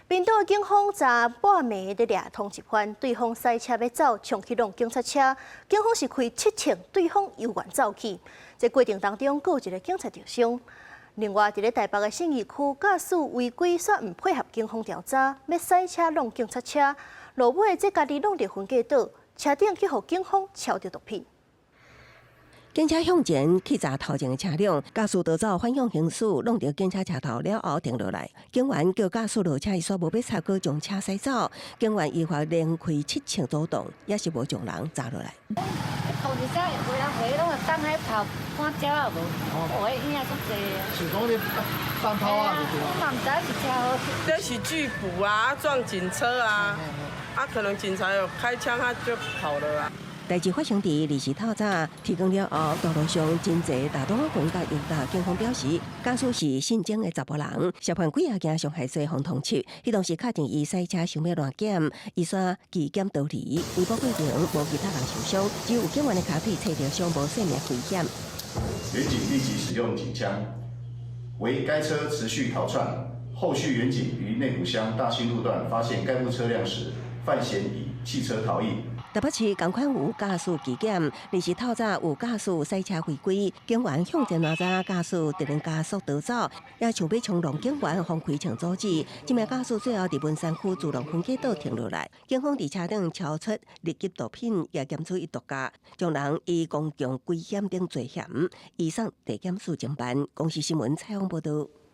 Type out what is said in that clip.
屏東的警方昨半暝佇掠通緝犯，對方駛車欲走，衝去挵警察車，警方是開七槍，對方猶原走去。這過程當中，閣有一个警察著傷。另外，佇咧台北的信義區，駕駛違規煞毋配合警方調查，欲駛車挵警察車，路尾這家己挵著分隔島，車頂去予警方抄著毒品。警車向前去查頭前的車輛，駕駛逃走反向行駛，挵著警車車頭了後停落來。警員叫駕駛落車，伊煞無欲插閣將車駛走。警員依法連開七槍出動，也是無將人查落來。頭一車有人回攏會等彼跑看鳥仔無？哦，彼影足濟。是講你放炮啊？我嘛毋知是車禍。這是拒捕啊，撞警車啊，啊，可能警察有開槍，他就跑了啊。代誌發生佇二時透早，天光了後，道路上真濟大東軍佮猶大。警方表示，駕駛是姓鍾的查埔人，涉犯幾仔件傷害罪予通緝。彼當時敲定伊駛車想欲亂檢，伊煞拒檢逃離。圍捕過程無其他人受傷，只有警員的跤腿切著傷，無性命危險。員警立即使用警槍，惟該車持續逃竄。後續員警於內埔鄉大興路段發現該部車輛時，犯嫌以棄車逃逸。台北市仝款有駕駛拒檢，二時透早有駕駛駛車違規，警員向前攔查駕駛突然加速逃走，也想欲衝撞警員，予開槍阻止。這名駕駛最後佇文山區自動分隔島停落來，警方佇車頂抄出二級毒品，也檢出伊毒駕，將人以公共危險等罪嫌移送地檢署偵辦。公視新聞採訪報導。